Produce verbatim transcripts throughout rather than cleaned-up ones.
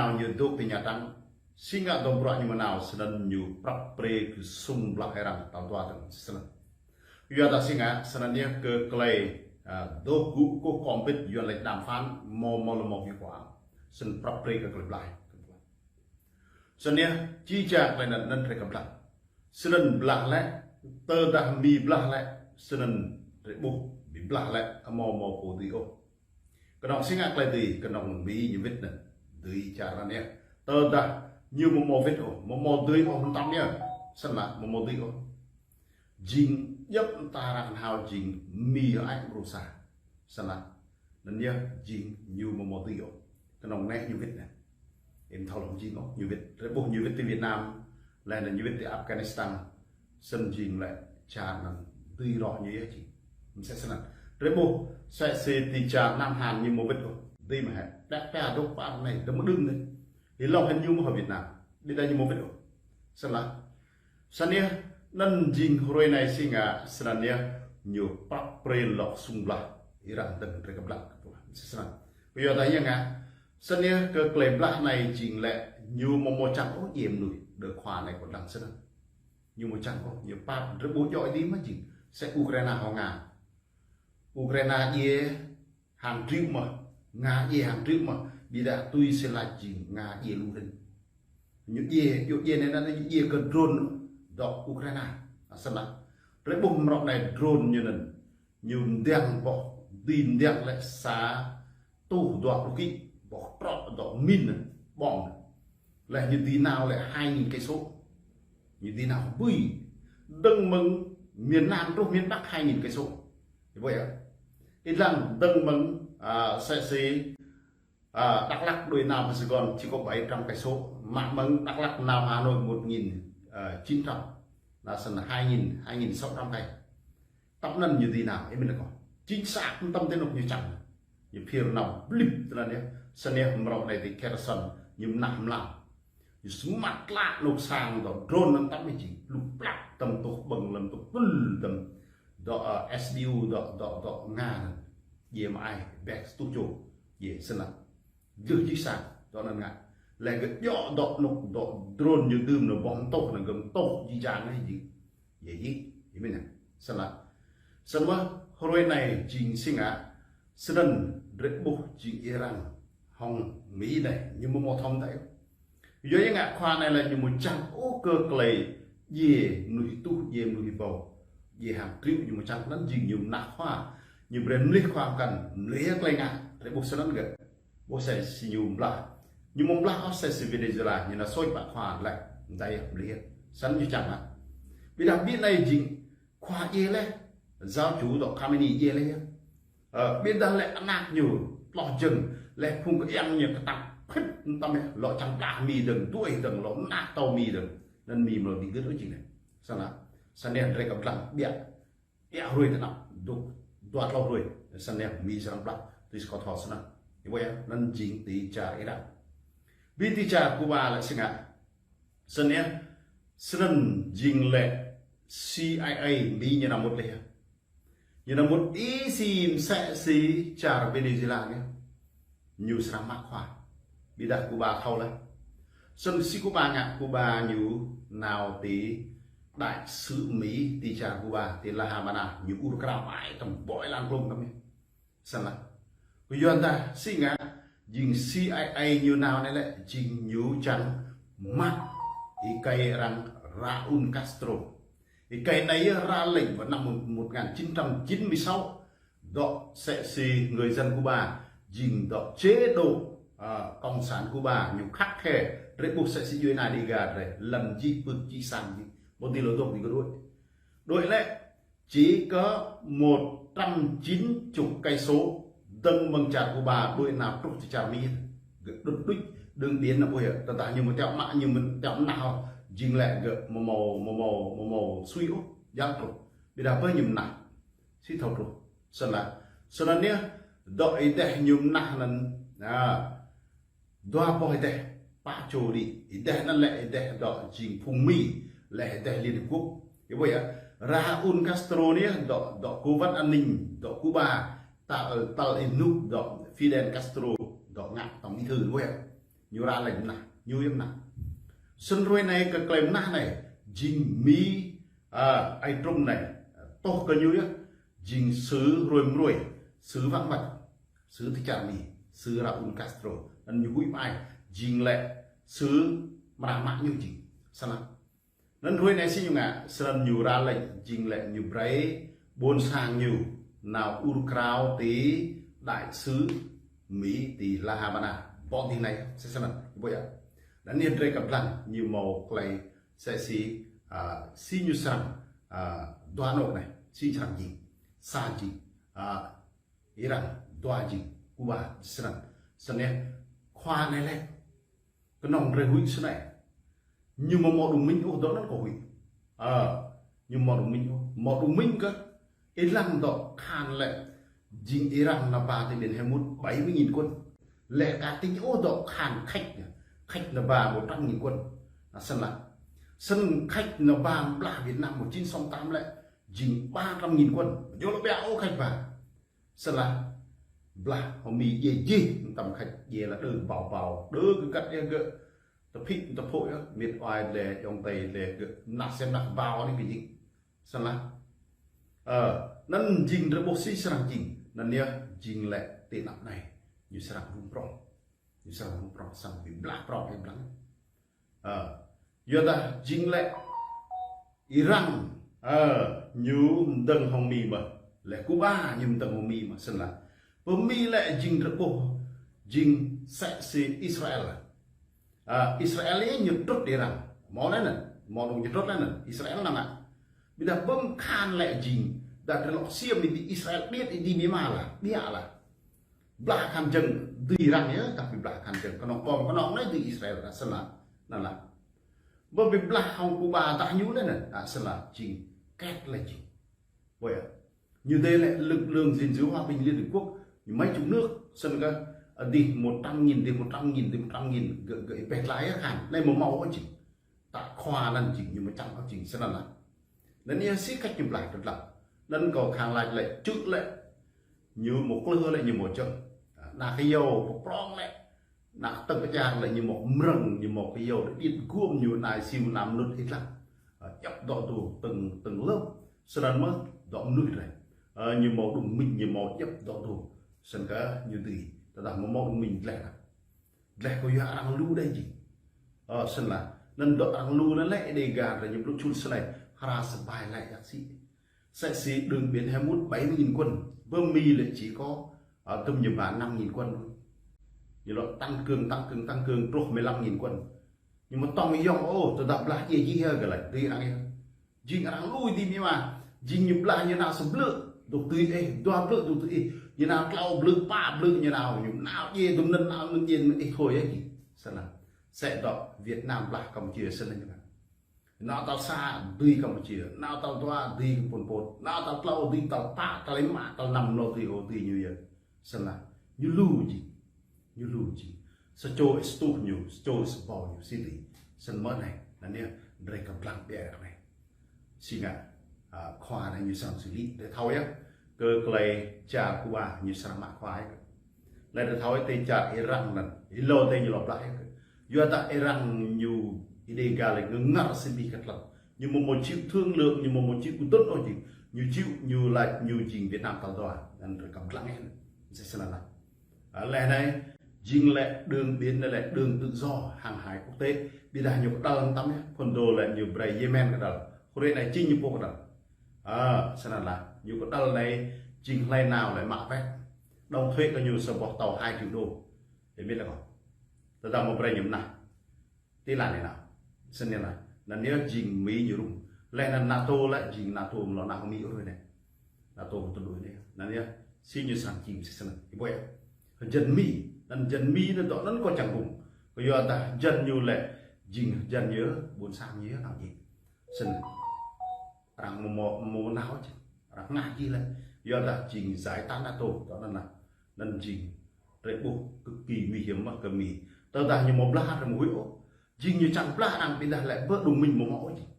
nao ñu dŏ ti Nha Trang, si ngă dŏ bruă ñu mơ̆ nao, snăn ñu prăp pre kơ sung blah arăng tal dua dơ̆ng snăn. Yua ta si ngă, snăn yơh kơ klei, a, dŏ gŭ kơ kơmƀĭt yuan lĕ đàm phán, mâo mâo lơ mâo bi kua. Snăn prăp pre kơ klei blah. Snăn yơh, či ča klei anăn anăn drei kơ blah. Snăn blah lĕ, tơdah Mi blah lĕ, snăn drei ƀuh, Mi blah lĕ, amâo mâo pô dưi ôh. Kơnơ̆ng si ngă klei dưi, kơnơ̆ng Mi ñu wĭt anăn. Dưi čar anăn yơh. Tơdah ñu amâo mâo wĭt ôh, amâo mâo dưi ôh mơtam yơh. Snăn lĕ, amâo mâo dưi ôh. Jing djŏp mta arăng hao jing Mi hơăi Rusa. Snăn lĕ. Anăn yơh jing ñu amâo mâo dưi ôh. Kơnơ̆ng anei ñu wĭt anăn. Ih thâo lŏ jing ôh, ñu wĭt. Drei ƀuh ñu wĭt ti Việt Nam, leh anăn ñu wĭt ti Afghanistan. Snăn jing lĕ čar anăn dưi roh ñu yơh jing. Msĕ snăn. Drei ƀuh msĕ si ti čar Nam Hàn ñu amâo wĭt ôh. Dưi mơ̆ hĕ. Đăk pia dŏ pă anei, dơ̆ng mơ̆ đưm anei. Ih lŏ hĕ ñu mơ̆ hŏ Việt Nam. Ƀiădah ñu amâo wĭt ôh. Snăn lĕ. Snăn yơh, anăn jing hruê anei si ngă, snăn yơh, ñu prăp pre lŏ sung blah, arăng dơ̆ng drei kơ blah, kơ blah, snăn. Yua ta yơh ngă, snăn yơh kơ klei blah anei jing lĕ, ñu amâo mâo čang ôh djiê mnuih, đơ khua anei kơ dlăng snăn. Ñu amâo čang ôh, ñu pap drei ƀuh djŏ dih mơ̆ jing, msĕ Ukraina hŏng Nga. Ukraina djiê, hăng triu mơ̆, Nga djiê hăng triu mơ̆, ƀiădah tui si lač jing Nga djiê lu hĭn. Ñu djiê, ñu djiê anei anăn ñu djiê kơ drone dŏ Ukraina. Snăn lĕ. Drei ƀuh mrâo anei drone ñu anăn. Ñu mdiăng boh, dưi mdiăng lĕ sa rơtuh dua pluh ký, boh trŏ dŏ min anăn, bom anăn. Leh ñu dưi nao lĕ hai nghìn cây số. Ñu dưi nao bưi. Dơ̆ng mơ̆ng miền Nam truh miền Bắc hai nghìn cây số. Ih ƀuh yơh. Ih dlăng dơ̆ng mơ̆ng, a, msĕ si, a, Đắk Lắk đuĕ nao pơ Sài Gòn chỉ có bảy trăm cây số. Mă mơ̆ng Đắk Lắk nao Hà Nội một nghìn chín trăm. Leh snăn hai nghìn, hai nghìn sáu trăm cây. Tăp anăn ñu dưi nao, ih mĭn kơ. Chính xác mơtam ti anôk ñu čang. Ñu phiơr nao blip ti anăn yơh. Snăn yơh mrâo anei ti Kherson, ñu mnah mlam. Ñu smăt klă anôk sang dŏ drone anăn tăp mĭn jing. Lu plăk tăm tuh ƀơ̆ng lăm tuh pưl tăm. Dŏ, ơ, S B U dŏ, dŏ, dŏ Nga anăn. Djiê mă ai, ƀĕ studio. Djiê snăn. Dlưh jih sang, dŏ anăn ngă. Leh gơ̆ djŏ dŏ anôk, dŏ drone ñu dưm anăn bom tuh anăn gơ̆ tuh jih jang anei jing. Yơh jih, ih mĭn anăn. Snăn lĕ. Snăn mơ̆ hruê anei jing si ngă, snăn drei ƀuh jing arăng hŏng Mi anei, ñu amâo mâo thâo mơ̆ tơl. Yua ya ngă khua anei lĕ ñu amâo čang ôh kơ klei djiê mnuih tuh, djiê mnuih ƀâo. Djiê hăng triu ñu amâo čang anăn jing ñu mnah khua. Ñu brei mlih khua mkăn, mlih klei ngă, drei ƀuh snăn gơ̆. Ƀuh msĕ si ñu blah. Ñu amâo blah ôh msĕ si Venezuela, ñu nao soi pă khua lĕ, mdei mlih. Snăn ñu čang lĕ. Ƀiădah ƀiă anei jing khua djiê leh, giáo chủ dŏ Khamenei djiê leh yơh. Ơ, ƀiădah lĕ anak ñu, tloh jơ̆ng, leh phung kơiăng ñu kơtang phĭt mtam yơh, lŏ čang blah Mi dơ̆ng, duih dơ̆ng, lŏ mnah tâo Mi dơ̆ng. Anăn Mi amâo lŏ bi gưt ôh jing anei. Snăn lĕ, snăn drei kơ dlăng ƀiă. Ƀiă hruê ti anăp, dua, dua tlâo hruê. Snăn yơh Mi srăng blah, tui si kâo thâo snăn. Ih ƀuh yơh, anăn jing ti čar Iran. Bi ti čar Cuba lĕ si ngă. Snăn yơh, snăn jing lĕ C I A Mi ñu nao mŭt leh yơh. Ñu nao mŭt ih si msĕ si čar Venezuela anei. Ñu srăng mă khua. Ƀiădah Cuba thâo leh. Snăn si Cuba ngă Cuba ñu nao ti đại sứ Mi ti čar Cuba, ti La Habana, ñu ur krao ai tăm ƀơi lan klông tăm anei. Snăn lĕ. Kơ yua dah si ngă, jing C I A ñu nao anei lĕ, jing ñu čang mă êkei arăng Raúl Castro. Êkei anei yơh ra lệnh vào năm một, một ngàn chín trăm chín mươi sáu. Dŏ msĕ si người dân Cuba, jing dŏ chế độ, à, cộng sản Cuba, ñu khắt khe, drei ƀuh msĕ si djuê ana Đêga drei, lăn jih pưk jih sang jih, ƀu dưi lŏ dŏ ti gơ̆ đuĕ. Đuĕ lĕ, chỉ có một trăm chín chục cây số, dơ̆ng mơ̆ng čar Cuba, đuĕ nao truh ti čar Mi. Gơ̆ đŭt đuč, đường biển anăn ƀuh yơh, tơdah ñu amâo tiŏ mă, ñu amâo tiŏ mnah ôh, jing lĕ gơ̆ amâo mâo, amâo mâo, amâo mâo sui ôh, jăk truh. Ƀiădah ƀơi ñu mnah. Si thâo truh. Snăn lĕ. Snăn yơh, dŏ êdeh ñu mnah anăn, a, dua boh êdeh, pă čô đĭ. Êdeh anăn lĕ êdeh dŏ jing phung Mi, leh êdeh Liên Hiệp Quốc. Ih ƀuh yơh, Raúl Castro anei dŏ, dŏ cố vấn an ninh, dŏ Cuba, ta, ơ, tal ênuk dŏ Fidel Castro, dŏ ngă tổng bí thư ƀuh yơh. Ñu ră lĕ mơnah, ñu yơh mơnah. Snăn hruê anai kơ klei mơnah anai, jing Mi, ơ, ai Trump anai, tŏh kơ ñu yơh, jing sứ hruê mơ̆ng hruê, sứ vắng mặt, sứ tơ čar Mi, sứ Raúl Castro. Anăn ñu huĭ mă ai, jing lĕ sứ mơrăm mă ñu jing. Snăn. Anăn hruê anai si ñu ngă, snăn ñu ră lĕ jing lĕ ñu brei ƀôn sang ñu nao ur krao ti đại sứ Mi ti La Habana. Ƀô̆ dih anai, si snăn, ƀô̆ yơh. Anăn ñu drei kăp dlăng, ñu mâo klei sĕ si, ơ, si ñu srăng, ơ, dua anôk anai, si srăng jing, sa jing, ơ, Iran, dua jing, Cuba, snăn. Snăn yơh, khua anai lĕ, kơnơ̆ng drei huĭ snei. Ñu mơ̆ mâo đồng minh ôh dŏ anăn kơ huĭ. Ơ, ñu mâo đồng minh ôh. Mâo đồng minh kơ, ih lăng dŏ khan lĕ, jing Iran nao ba ti Biển Hormuz bảy mươi nghìn quân. Lĕ ka tĭng ôh dŏ khan Khač, Khač nao ba một trăm nghìn quân. Anăn snăn lah. Snăn Khač nao ba blah Việt Nam một chín sáu tám lĕ, jing ba trăm nghìn quân. Ñu lŏ ƀiă ôh Khač ba. Snăn lah, blah hŏng Mi djai jih, tăm Khač djai lah đơ ƀâo ƀâo, đơ kơ găt yơh gơ̆, tơphĭ tơphô̆ yơh, mĭt wa lĕ, ayŏng adei lĕ gơ̆, mơnah sem mơnah ƀâo anai kơ jing. Snăn lah. Ơ, anăn jing drei ƀuh si srăng jing, anăn yơh jing lĕ ti anăp anai, ñu srăng rŭng prŏng. Ñu srăng rŭng prŏng, srăng bi blah prŏng bi blah. Ơ, yua dah jing lĕ Iran, ơ, ñu mdơ̆ng hŏng Mi mơh. Lĕ Cuba ñu mdơ̆ng hŏng Mi mơh snăn lah. Pơ Mi lĕ jing drei ƀuh, jing sĕ si Israel. Ơ, Israel anai ñu trŭt Iran. Mâo lĕ anăn, mâo dŏng ñu trŭt lĕ anăn. Israel năng ngă. Ƀiădah ƀơ̆ng khan lĕ jing, dah drei lŏ ksiêm đi Israel điêt đi Mi mă lah, ƀiă lah. Blah khan jơ̆ng dưi arăng yơh, tapi blah khan jơ̆ng kơnơ̆ng kŏm kơnơ̆ng anai dưi Israel, ơ, snăn lah. Anăn lah. Ƀơ bi blah hŏng Cuba dah ñu lĕ anăn, ơ, snăn lah, jing, ket lĕ jing. Ƀô̆ yơh. Ñu dê lĕ lực lượng gìn giữ hòa bình Liên Hợp Quốc, ñu mă chục nước, snăn kơ, ơ, dih một trăm nghìn, dih một trăm nghìn, dih một trăm nghìn, gơ̆, gơ̆ ih pĕ tlaih yơh khan, anai mơ̆ mâo ôh jing. Ta khua anăn jing, ñu mơčăng ôh jing, snăn lah. Anăn yơh si Khač ñu blah tơdlăng. Anăn kâo khăng lač lĕ, čư̆ lĕ, ñu mâo klưh lĕ, ñu mâo čơ̆. Anăn kơ yâo, pơprŏng lĕ. Anăn tơ̆ng pơčar lĕ, ñu mâo mrơ̆ng, ñu mâo kơ yâo, điêt guôm ñu anai siu năm mơnŭt ih lăng. Ơ, djăp dŏ dô, tơ̆ng, tơ̆ng lơ̆m. Snăn mơh, dŏ mơnuih drei. Ơ, ñu mâo đồng minh, ñu mâo djăp dŏ dô. Snăn kơ ñu dưi, tơdah mâo mâo đồng minh dleh lah. Dleh kơ yua arăng lu đei jing. Ơ, snăn lah. Anăn dŏ arăng lu anăn lĕ Êđê Ga drei ñu blŭ čhul snei. Hra sơbai lĕ yak si. Sĕ si đường Biển Hormuz bảy mươi nghìn quân. Ƀơ Mi lĕ chỉ có, ơ, tơm ñu ba năm nghìn quân thôi. Ñu lŏ tăng cường, tăng cường, tăng cường truh mười lăm nghìn quân. Ñu mơ̆ tŏng yŏng ôh, tơdah blah djai jih yơh gơ̆ lač. Dưi arăng yơh. Jing arăng lui dih Mi mă, jing ñu blah ñu nao sa blư̆, dôk tui ih, dua blư̆ dôk tui ih, ñu nao tlâo blư̆, pă blư̆ ñu nao, ñu nao djai dŭm anăn, nao anăn djai anăn ih thôi yơh jing. Snăn. Sĕ dŏ Việt Nam blah Campuchia snăn ñu ngă. Nao tal sa dưi Campuchia, nao tal dua dưi Pol Pot, nao tal tlâo dưi, tal pă, tal êma, tal năm nao dưi ôh, dưi ñu yơh. Snăn lah, ñu lu jing. Ñu lu jing. Sa čô ih sa tuh ñu, sa čô ih sa ƀâo ñu, si dưi. Snăn mơ̆ anai, anăn yơh, drei kăp dlăng ƀiă anai. Si ngă, ơ, khua anai ñu srăng sĭ lĭ, drei thâo yơh. Kơ klei čar Cuba ñu srăng mă khua yơh. Anai drei thâo yơh, ti čar Iran anăn, hlâo adih ñu lŏ blah yơh. Yua dah Iran ñu Êđê Ga lĕ ngă ngă si bi kơ tlăp. Ñu mơ̆ mâo chịu thương lượng, ñu mơ̆ mâo chịu kơtưn ôh jing. Ñu chịu, ñu lač, ñu jing Việt Nam tal dua. Anăn drei kăp dlăng yơh. Msĕ snăn lah. Ơ, leh anai, jing lĕ đường biển anai lĕ đường tự do hàng hải quốc tế. Ƀiădah ñu kơđăl tăm yơh, phŭn dô lĕ ñu brei Yemen kơđăl. Hruê anai jing ñu pô kơđăl. Ơ, snăn lah, ñu kơđăl anai jing hlei nao lĕ mă pĕ. Đóng thuế kơ ñu sa boh tàu hai triệu đô. Ih mĭn lĕ kâo. Tơdah mâo brei ñu mơnah. Ti lăn anai nao. Snăn lah. Anăn yơh jing Mi ñu rŭng. Leh anăn NATO lĕ jing NATO mlâo nao Mi ôh anai. NATO mtŭ đuĕ anai. Anăn yơh si ñu srăng jing si snăn. Ih ƀuh yơh. Jăn Mi. Anăn jăn Mi anăn dŏ anăn kâo čang rŭng. Kơ yua dah jăn ñu lĕ jing jăn ñu ƀuôn sang ñu yơh nao jing. Snăn. Arăng mơ̆ mâo, mâo nao čih. Arăng ngă jih lĕ. Yua dah jing giải tán NATO. Dŏ anăn lah. Anăn jing. Drei ƀuh cực kỳ nguy hiểm mơh kơ Mi. Tơdah ñu mâo blah drei mơ̆ huĭ ôh. Jing ñu čang blah arăng ƀiădah lĕ ƀơ đồng minh mâo mâo ôh jing.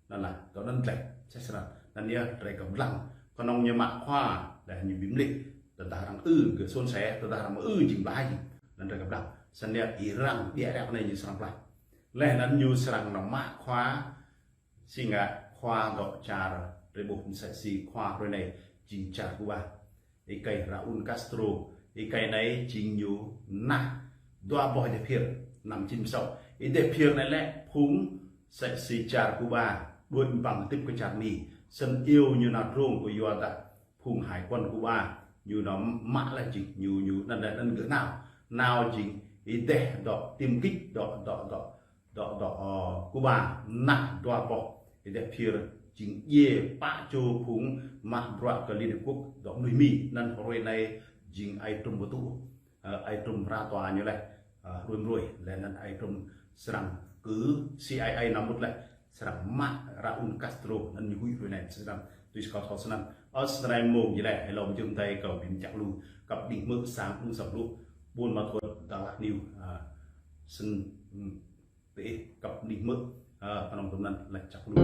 Anăn lah. Dŏ anăn dleh. Sĕ snăn. Anăn yơh drei kăp dlăng. Kơnơ̆ng ñu mă khua. Leh ñu bi mlih. Tơdah arăng ư gơ̆ sôn sĕ. Tơdah arăng mâo ư jing blah jing. Anăn drei kăp dlăng. Săn đeo Iran, ƀiă đeo anai ñu srăng plah. Leh anŭn ñu srăng nao mă khua, si ngă khua dŏ čar, rơbôh mơsĕ si khua hrơi anai jing čar Cuba. Ơi Raúl Castro, ơi anai jing ñu nah dua boh êdeh phiơr, năm chín sáu. Êdeh phiơr anai lĕ phung mơsĕ si čar Cuba, đuaĭ ƀơ̆ng tĭp kơ čar Mi. Săn iâu ñu nao drông kơ yua dah phung hải quân Cuba, ñu nao mă lĕ jing ñu, ñu anŭn, anŭn gơ̆ nao. Nao jing êdeh dŏ tiêm kích, dŏ, dŏ, dŏ, dŏ, dŏ, ơ, Cuba, nah dua boh êdeh phiơr jing djai pă čô phung mă bruă kơ Liên Hiệp Quốc dŏ mơnuih Mi, anŭn hrơi anai jing Ơi Trump pơtŭ, ơ, Ơi Trump ra tòa ñu leh, ơ, hrơi mơ̆ng hrơi, leh anŭn Ơi Trump srăng kơ C I A nao mŭt leh, srăng mă Raúl Castro, anŭn ñu huĭ hrơi anai, srăng tui si kâo thâo săn anŭn. Ơ, srăng mơ̆ng jing leh, hlâo mơjum tơi kâo ƀing čăk lu, kăp đih mơ̆ sang ung săp lu, Buôn Ma Thuột, Dak Lak News, ơ, săn, ưm, tơ ih kăp đih mơ̆, ơ, kơnơ̆ng tơm anŭn leh čăk lu.